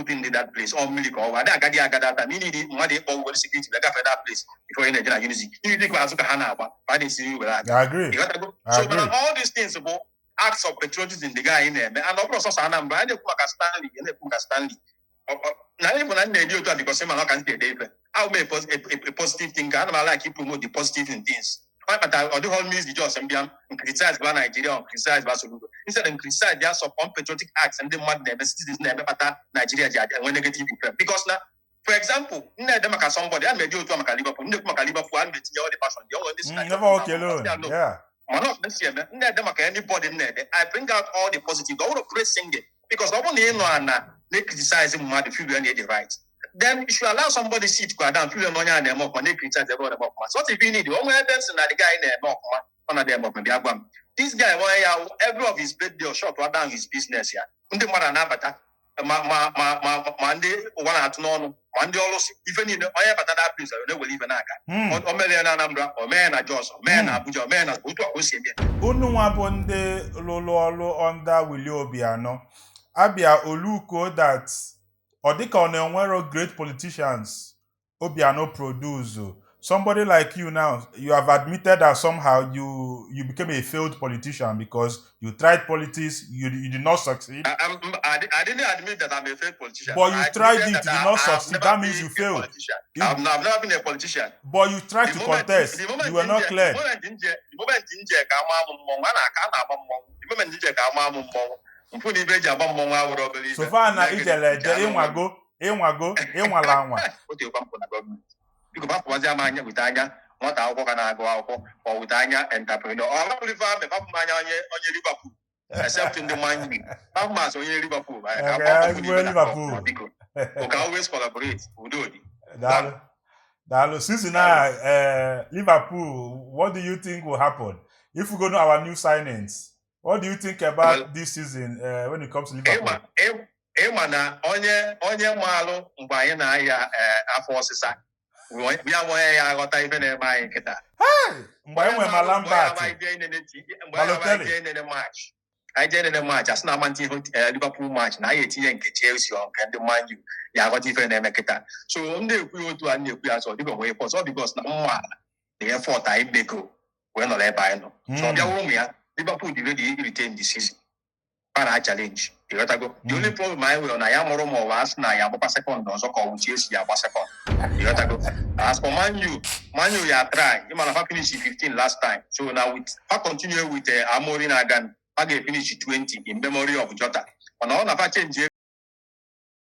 thing dị that place, ọ mmiri ka ọ wa adị agadi agada taa n'ili mmadụ ịkpọ were security bịa gafee that place before ị na-eje na Unizik. Unizik azụ ka ha na-agba ka a na-esiri were aga. I agree. Ịghọtago? I So agree. mana all these things bụ acts of patriotism the guy na-eme, and ọ bụrụ sọsọ Anambra, a na-ekwu maka Stanley, a na-ekwu maka Stanley. Na anyị bụ na m na-edi otu a because ma na ọ ka m si ede ife ahụ m a positive thinker. Ana m like promote the positive in things. Ọ kpatara ọ dịghị always just mbịa m criticize ba Nigeria or criticize ba Soludo. Instead m criticize ya some unpatriotic acts ndị mmadụ na-eme, citizens na-eme, kpata Nigeria ji enwe negative effect, because na for example, m na-ede maka somebody, a na-eji otu a maka Liverpool, m na-ekwu maka Liverpool, a na-etinye all the passion dị onwe ndị si na Never walk alone. No. Mana ọ si eme, m na-ede maka anybody m na-ede, I bring out all the positive. Ọ bụrụ praise singing, because ọ bụrụ na ị nọ ana na-criticize mmadụ, feel ya na ịdị right, then you should allow somebody sit kwa down, feel na onye a na-eme ọfụma, na-criticize ebe ọ na-eme ọfụma. So what if you need onwe ebe m sị na the guy na-eme ọfụma, ọ na-eme ọfụma, bịa gwa m. This guy nwe ya, every of his birthday or shut down his business ya, ndị mmadụ anabata ma ma ma ma ma ndị ụwa na-atụ n'ọnụ ma ndị ọlụsị ife niile, onye bata that place ọ na-ewere ife na-aga. O mere ya na Anambra, o mee na Jos, o mee na Abuja, o mee na otu a ka o si eme. Unu nwa bụ ndị lụrụ ọrụ under Willie Obiano abịa oluko that ọ dịka ọ na-enwero great politicians Obiano produce. Somebody like you now, you have admitted that somehow you became a failed politician because you tried politics, you did not succeed. I didn't admit that I'm a failed politician. But you I tried admitted it, that you did not I have succeed. never That means been you a failed. politician. I've never been a politician. But you tried The to moment- contest. the moment You were not nje- cleared. The moment nje ka ama m mmọnwụ, a na-aka a na-agba mmọnwụ. The moment nje ka ama m mmọnwụ, mfụ na ibe eji agba mmọnwụ awụrụ obere ibe. So far na Nne ijele eje, ịnwago ịnwago ịnwala anwa. O tekwa mpụ na gọọmenti. Biko bapụwazi m anya wite anya nwata akwụkwọ ka na-agụ akwụkwọ, ma ọ wite anya entrepreneur. Ọ hapụrụ ife ahụ, bapụ m anya onye Liverpool, except ndị Man U. Bapụ m asị onye Liverpool. Ka Okay, gbapụ ezigbo n'ibe na Liverpool. Biko, we can always collaborate. Udo dị. Daalụ. Daalụ. Season now, Liverpool, what do you think will happen? If we go to our new signings, what do you think about Well, this season when it comes to Liverpool? Ịma na onye maalụ mgbe anyị na-aya afọ ọsịsa ya bụ onye ya aghọta ife na-eme anyị kịta. Mgbe anyị nwere Malamba, Mgbe anyị jee nene match, anyị jee nene match, asị na ama ntinye Liverpool match na anyị etinye nke Chelsea ọ nke ndị Man U, ya aghọta ife na-eme kịta. So m na-ekwu ya otu a na-ekwu ya, sọ dịka onwe effort ọ, because na mma na effort anyị meko wee nọrọ ebe anyị nọ. So ọ bịawa ụmụ ya, Liverpool dị ready retain the season, a na challenge, ịghọtago? The only problem anyị nwere na ya mụrụ ma ọ bụ asị na ya agbakwa second ọzọ ka ọ bụ Chelsea ya agba second, ịghọtago? As for Man U, Man U ya try, ịma na fa finish 15 last time, so na with fa continue with Amorim na-aga, fa ga-efinish 20 in memory of Jota, mana ọ na fa change.